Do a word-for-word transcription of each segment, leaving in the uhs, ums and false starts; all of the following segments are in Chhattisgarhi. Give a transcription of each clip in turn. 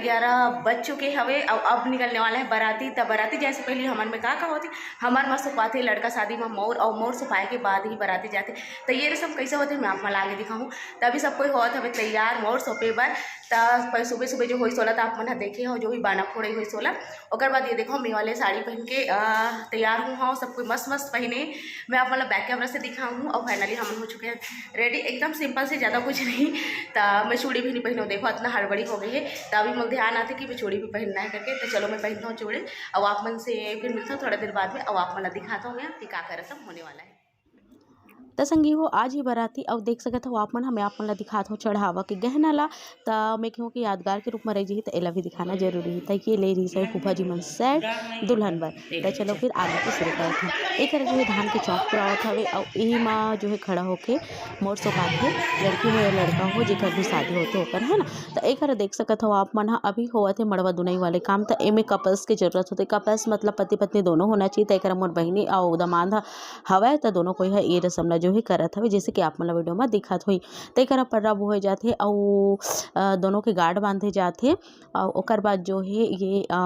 ग्यारह बज चुके हवे, अउ अब निकलने वाला है बराती। त बराती जाए से पहले हमन में का का होथे, हमर म सुपाथे लड़का शादी म मौर, अउ मौर सुपाए के बाद ही बराती जाथे। त ये रसम कैसे होथे, मैं आप मन ला आगे दिखाहूँ। त अभी सब कोई होत हवे तैयार मौर सौंपे बर। त प-, सुबह सुबह जो होइस ओला त आप मन ह देखे हो, जो भी बाना फोड़ई होइस ओला। ओकर बाद ये देखो, मैं वाले साड़ी पहन के, अ, तैयार हूँ, हाँ, सब कोई मस्त मस्त पहने। मैं आप मन ला बैक कैमरा से दिखाऊँ, और finally हमन हो चुके हैं रेडी, एकदम सिंपल से, ज़्यादा कुछ नहीं। त मैं चूड़ी भी नहीं पहनूँ, देखो इतना हड़बड़ी हो गई है। त अभी मोर ध्यान आथे कि मैं चूड़ी भी पहनना है करके। त चलो मैं पहनता हूँ चूड़ी, अब आप मन से फिर मिलता हूँ थोड़ा देर बाद में, अब आप मन ला दिखाता हूँ मैं कि का का रसम होने वाला है। त संगी हो, आज ही बराती, अउ देख सकत हो आप मन, हमें आप मन ला दिखात हो चढ़ावा के गहना ला। त मैं कहूँ कि यादगार के रूप में रह जही, त एला भी दिखाना जरूरी है। त ये ले रही से फूफा जी मन सेट दुल्हन बर। त चलो फिर आगे के शुरू करत हन। एक तरह जो है धान के चौक पुरावत हवे, अउ एही मा जो है खड़ा होके मौर सौंपाथे, लड़की हो या लड़का हो, जेकर भी शादी होथे ओकर, है ना। त एक तरह देख सकत हो आप मन ह, अभी होवत है मड़वा दुनई वाले काम। त एमे कपल्स के जरूरत होथे, कपल्स मतलब पति पत्नी दोनों होना चाहिए। त एक मोर बहिनी अउ दमांद ह हवय, त दोनों कोई ह ये रसम ला जो है करत हवे, जैसे कि आप मन ला वीडियो में दिखत होई। त एकर पर्रा बोहे जाथे, अउ, अ, दोनों के गांठ बांधे जाथे, अउ ओकर बाद जो है ये, अ,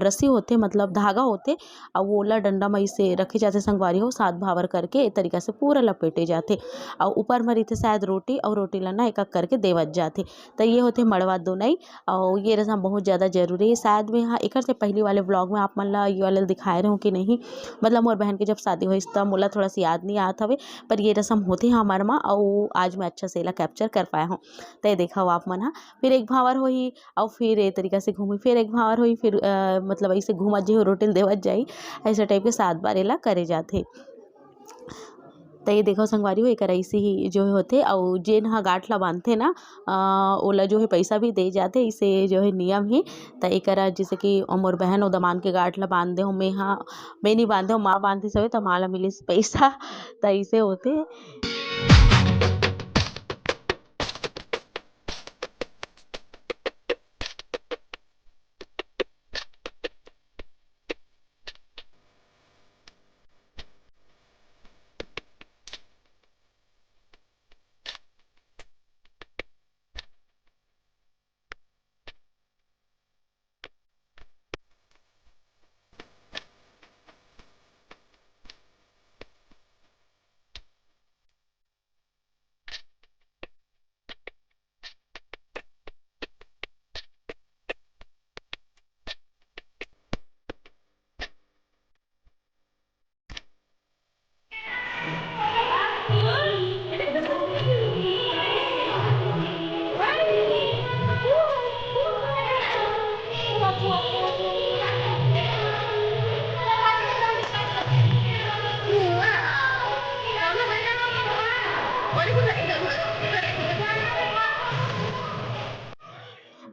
रस्सी होथे, मतलब धागा होथे, अउ ओला डंडा में इसे रखे जाथे संगवारी हो, सात भावर करके ए तरीका से पूरा लपेटे जाथे, अउ ऊपर में रहिथे शायद रोटी, अउ रोटी ला ना एक एक करके देवत जाथे। त ये होथे मड़वा दुनई। अउ ये रसम बहुत ज़्यादा जरूरी है। शायद मैं हा एकर से पहली वाले व्लॉग में आप मन ला ये वाला दिखाए रहूँ कि नहीं, मतलब मोर बहन के जब शादी होइस त मोला थोड़ा सा याद नहीं आत हवे, पर ये रसम होथे हमर मा। अउ आज मैं अच्छा से एला कैप्चर कर पाए हूँ। त ये देखो आप मन हा, फिर एक भांवर होही, अउ फिर ए तरीका से घूमी, फिर एक भांवर होही, फिर, अ, मतलब ऐसे घूमत जे हो रोटी ल देवत जाई, ऐसे टाइप के सात बार एला करे जाथे। त ये देखो संगवारी हो, एकर ऐसे ही जो है होथे, अउ जेन ह गांठ ला बांधथे ना, अ, ओला जो है पैसा भी दे जाथे, इसे जो है नियम ही। त एकरा जैसे कि मोर बहन अउ दमांद के गांठ ला बांध दे हो, मैं हा, मैं नहीं बांधे हो, माँ बांधिस हवे, त माँ ला मिलिस पैसा, त ऐसे होथे।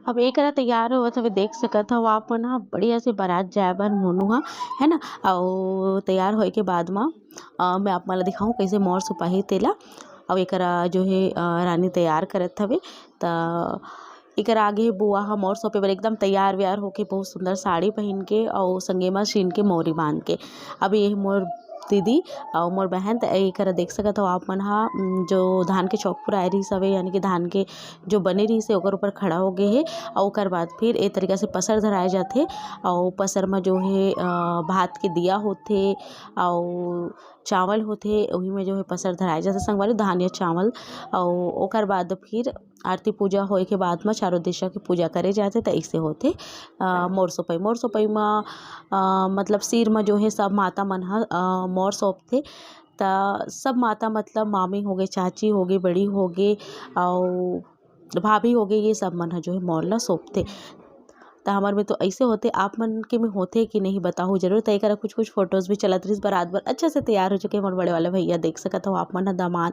अब एकरा तैयार होवत हवे, देख सकत हव आप मन ह, बढ़िया से बारात जाए बर मोनू ह, है ना, अउ तैयार होए के बाद म, अ, मैं आप मन ल दिखाऊँ, कइसे मौर सुपाही तेला, अउ एकरा जो हे, अ, रानी तैयार करत हवे। त एकरा आगे बुआ ह मौर सौंपे बर एकदम तैयार व्यार होके, बहुत सुंदर साड़ी पहिन के अउ संगे म छीन के मौरी बांध के। अब ये मोर दीदी अउ मोर बहन, त एकरा देख सकत हव आप मन ह, उम, जो धान के चौक पुराए रिहिस हवे, यानी कि धान के जो बने रिहिस हे, ओकर ऊपर खड़ा हो गे हे। अउ ओकर बाद फिर ए तरीका से पसर धराए जाथे, अउ पसर म जो हे, अ, भात के दिया होथे, अउ चावल होथे, ओही में जो हे पसर धराए जाथे संगवारी, धान या चावल। अउ ओकर बाद फिर आरती पूजा होए के बाद म चारों दिशा के पूजा करे जाथे, त अइसे होथे, अ, मोर सोपई। मोर सोपई म, अ, मतलब सिर म जो हे सब माता मन ह, अ, मोर सौंपथे। त सब माता मतलब मामी होगे, चाची होगे, बड़ी होगे, अउ भाभी होगे, ये सब मन ह जो हे मोर ल सौंपथे। त हमर में तो अइसे होथे, आप मन के में होथे कि नहीं बताहू जरूर। त एकरा कुछ कुछ फोटोज भी चलत रहिस, बारात बर अच्छा से तैयार हो चुके हे मोर बड़े वाले भैया, देख सकत हव आप मन ह दमांद।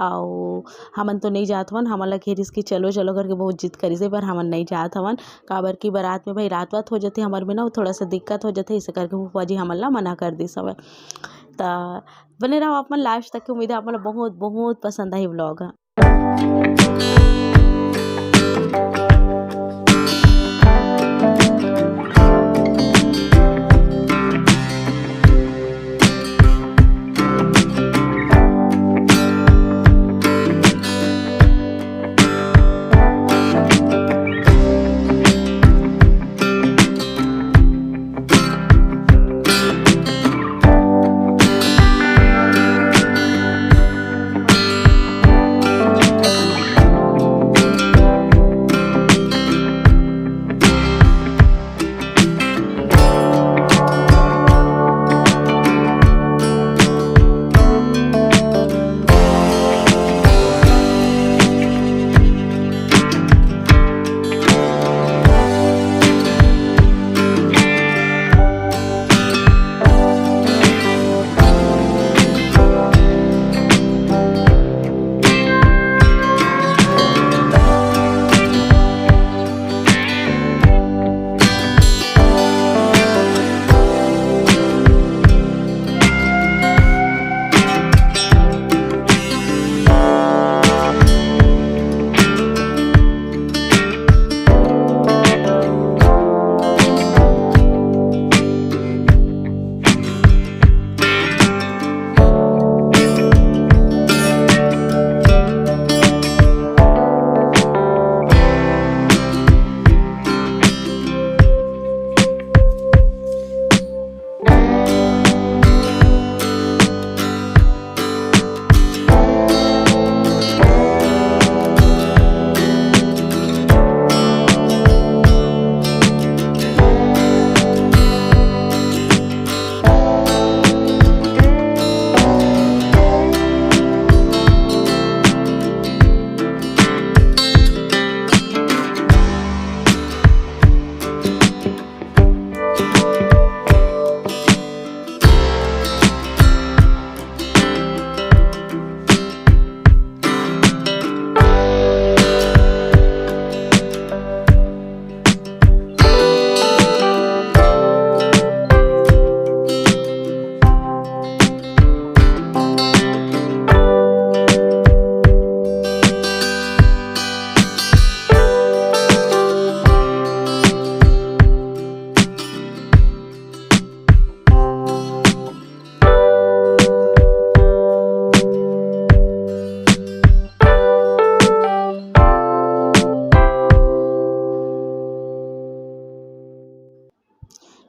अउ हमन तो नहीं जात हवन, हमन ल घेरिस कि चलो चलो करके बहुत जिद करिस हे, पर हमन नहीं जात हवन, काबर कि बारात में भाई रात वात हो जथे, हमर में ना थोड़ा सा दिक्कत हो जथे, इसे करके फूफा जी हमन ला मना कर दिस हवय। त बने रहो आप मन लास्ट तक के, उम्मीद है आप मन ला बहुत बहुत पसंद आही व्लॉग ह।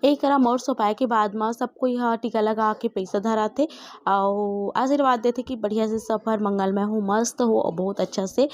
एकरा मोर सोपाए के बाद म सब कोई ह टीका लगा के पैसा धराथे अउ आशीर्वाद देथे कि बढ़िया से सफर मंगलमय हो, मस्त हो अउ बहुत अच्छा से, अ,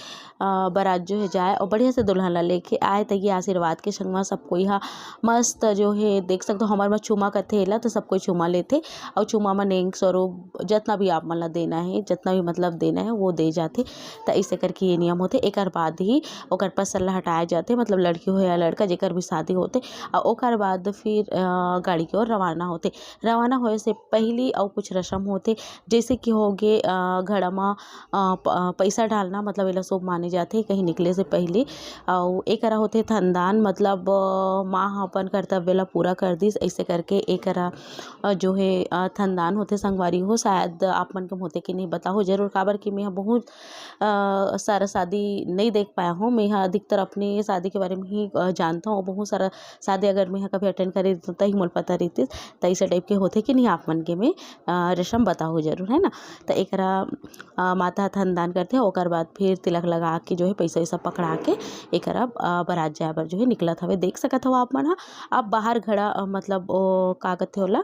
बारात जो है जाए अउ बढ़िया से दुल्हन ला लेके आए। त ये आशीर्वाद के संग म सब कोई ह मस्त जो है देख सकथो, हमर म चूमा कथे एला, त सब कोई चूमा लेथे अउ चूमा म नेंग स्वरूप जतना भी आप मन ला देना है, जतना भी मतलब देना है वो दे जाथे। त ऐसे करके ये नियम होथे। एकर बाद ही ओकर पसर ला हटाए जाथे, मतलब लड़की हो या लड़का जेकर भी शादी होथे, अउ ओकर बाद फिर, अ, गाड़ी के ओर रवाना होथे। रवाना होए से पहिली अउ कुछ रसम होथे, जैसे कि होगे, अ, घड़ा म, अ, प-, अ, पैसा डालना, मतलब एला शुभ माने जाथे कहीं निकले से पहिली। अउ एकरा होथे थनदान, मतलब, अ, माँ ह अपन कर्तव्य ला पूरा कर दिस, ऐसे करके एकरा, अ, जो है, अ, थनदान होथे संगवारी हो। शायद आप मन के होथे कि नहीं बताओ जरूर, काबर कि मैं ह बहुत अ, सारा शादी नहीं देख पाया हूँ। मैं ह अधिकतर अपने शादी के बारे में ही, अ, जानता हूँ। बहुत सारा शादी अगर मैं ह कभी अटेंड करे रहितों, त ही मोला पता रहितिस। त ऐसे टाइप के होथे कि नहीं आप मन के में, अ, रसम बताओ जरूर, है ना? त एकरा, अ, माता ह थनदान करथे, ओकर बाद फिर तिलक लगा के जो है पैसा वैसा पकड़ा के एकरा, अ, बारात जाए बर जो है निकलत हवे। देख सकत हव आप मन ह, अब बाहर घड़ा, अ, मतलब ओ का कथे ओला,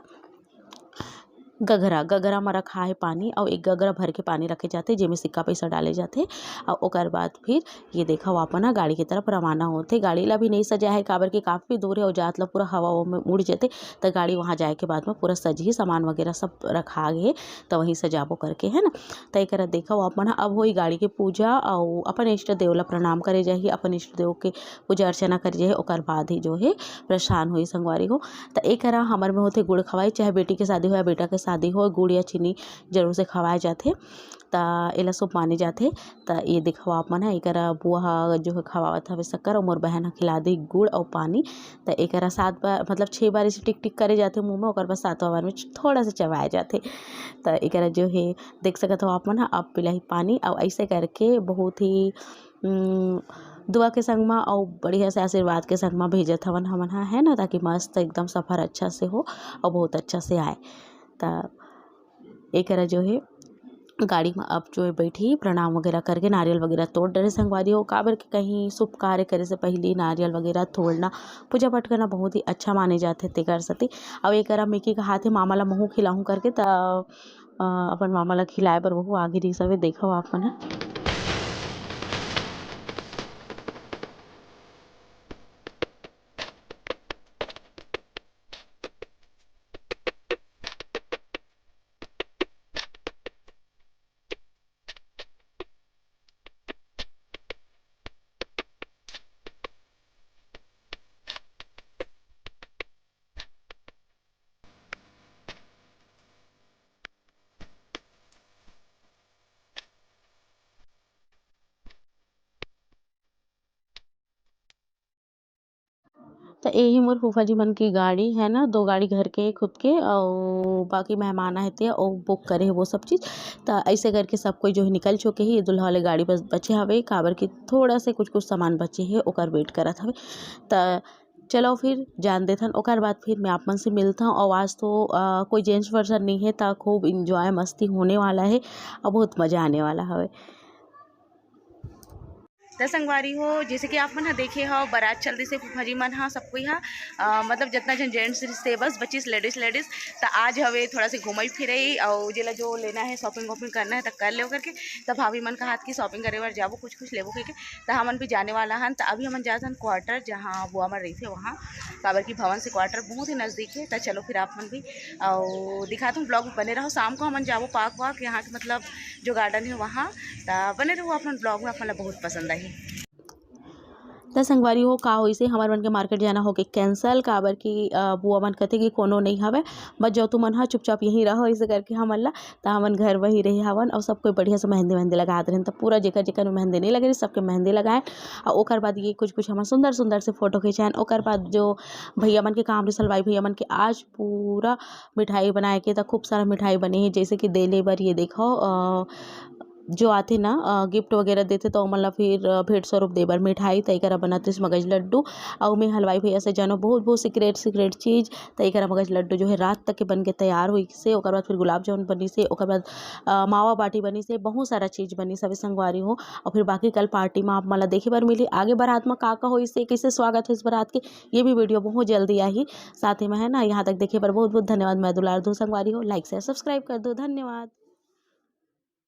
गगरा, गगरा म रखा हे पानी, अउ एक गगरा भर के पानी रखे जाथे, जेमे सिक्का पइसा डाले जाथे। अउ ओकर बाद फिर ये देखव, अपन ह गाड़ी के तरफ रवाना होथे। गाड़ी ला भी नइ सजाए हे, काबर कि काफी दूर हे अउ जात ला पूरा हवा-उवा में उड़ जथे, त गाड़ी वहाँ जाए के बाद में पूरा सजही, सामान वगैरह सब रखा गे हे, त वहीं सजाबो करके, है ना। त एकरा देखव, अपन ह अब होई गाड़ी के पूजा अउ अपन इष्ट देव ला प्रणाम करे जाही, अपन इष्ट देव के पूजा अर्चना करे जाही, ओकर बाद ही जो हे प्रस्थान होई संगवारी हो। त एकरा हमर में होथे गुड़ खवाई, चाहे बेटी के शादी हो या बेटा के शादी हो, गुड़ या चीनी जरूर से खवाए जाथे। त एला शुभ माने जाथे। त ये देखो आप मन ह, एकरा बुआ ह जो है खवावत हवे शक्कर, अउ मोर बहन ह खिला दी गुड़ अउ पानी। त एकरा सात बार, मतलब छः बार इसे टिक टिक करे जाथे मुँह में, ओकर बाद सातवां बार में थोड़ा सा चबाए जाथे। त एकरा जो है देख सकत हो आप मन ह, अब पिलाही पानी। अउ ऐसे करके बहुत ही, उम, दुआ के संग म अउ बढ़िया से आशीर्वाद के संग म भेजत हवन हमन ह, है ना, ताकि मस्त एकदम सफर अच्छा से हो अउ बहुत अच्छा से आए। त एकरा जो है गाड़ी म अब जो है बैठी, प्रणाम वगैरह करके नारियल वगैरह तोड़ डरे संगवारी हो, काबर के कहीं शुभ कार्य करे से पहिली नारियल वगैरह तोड़ना, पूजा पाठ करना बहुत ही अच्छा माने जाथे। तेकर सेती अब एकरा में की कहाथे, मामा ला महू खिलाहूँ करके, त अ, अपन मामा ला खिलाए बर वहू आगे रहिस हवे, देखव आप मन ह। त एही मोर फूफा जी मन के गाड़ी है ना, दो गाड़ी घर के खुद के, अउ बाकी मेहमान आए थे, अउ बुक करे हे वो सब चीज़। त ऐसे करके सब कोई जो है निकल चुके हे, ये दूल्हा वाले गाड़ी बस बचे हवे, काबर कि थोड़ा से कुछ कुछ सामान बचे हे, ओकर वेट करत हवे। त चलो फिर जान देथन, ओकर बाद फिर मैं आप मन से मिलता हूँ। अउ आज तो, अ, कोई जेंट्स पर्सन नहीं है, त खूब इंजॉय मस्ती होने वाला है, अउ बहुत मज़ा आने वाला हवे। त संगवारी हो, जैसे कि आप मन ह देखे हव, बारात चल दिस हे, फूफा जी मन ह, सब कोई ह, अ, मतलब जितना जन जेंट्स रिहिस हे, बस बचिस लेडीज, लेडीज। त आज हवे थोड़ा से घूमई फिरई, अउ जेला जो लेना है, शॉपिंग वॉपिंग करना है, त कर लेव करके। त भाभी मन कहत कि शॉपिंग करे बर जाबो, कुछ कुछ लेबो कहिके। त हमन भी जाने वाला हन। त अभी हमन जात हन क्वार्टर, जहाँ बुआ मन रहिथे वहाँ, काबर कि भवन से क्वार्टर बहुत ही नजदीक है। त चलो फिर आप मन भी, अउ दिखात हूँ, ब्लॉग में बने रहो। शाम को हमन जाबो पार्क वार्क, यहाँ के मतलब जो गार्डन है वहाँ। त बने रहो अपन ब्लॉग में, अपन ला बहुत पसंद आही। त संगवारी हो, का होइसे, हमर मन के मार्केट जाना होके कैंसल, काबर कि, अ, बुआ मन कथे कि कोनो नहीं हवे, बस जाओ तुमन ह चुपचाप यहीं रहो, ऐसे करके हमन ला, त हमन घर वही रहे हवन। अउ सब कोई बढ़िया से मेहंदी वेहंदी लगात रहन, त पूरा जेकर जेकर में मेहंदी नहीं लगे रही, सबके मेहंदी लगाए। अउ ओकर बाद ये कुछ कुछ हमन सुंदर सुंदर से फोटो खिंचाएन। ओकर बाद जो भैया मन के काम रही, हलवाई भैया मन के, आज पूरा मिठाई बनाए के, त खूब सारा मिठाई बने हे, जैसे कि देले बर ये देखो, अ, जो आथे ना, अ, गिफ्ट वगैरह देथे, तो ओमन ला फिर, अ, भेंट स्वरूप दे बर मिठाई, त एकर बनत रिहिस मगज लड्डू। अउ मैं हलवाई भैया से जानो बहुत, बहुत सीक्रेट, सीक्रेट चीज। त एकर मगज लड्डू जो है रात तक के बन के तैयार होइस हे। ओकर बाद फिर गुलाब जामुन बनिस हे, ओकर बाद, अ, मावा बाटी बनिस हे, बहुत सारा चीज बनिस हवे संगवारी हो। अउ फिर बाकी कल पार्टी में आप मन ला देखे बर मिली, आगे बारात में का का होइस हे, कैसे स्वागत होइस बारात के, ये भी वीडियो बहुत जल्दी आही। साथ ही में है ना, यहाँ तक देखे बर बहुत, बहुत धन्यवाद। मैं दुलार दू संगवारी हो, लाइक, शेयर, सब्सक्राइब कर दो। धन्यवाद।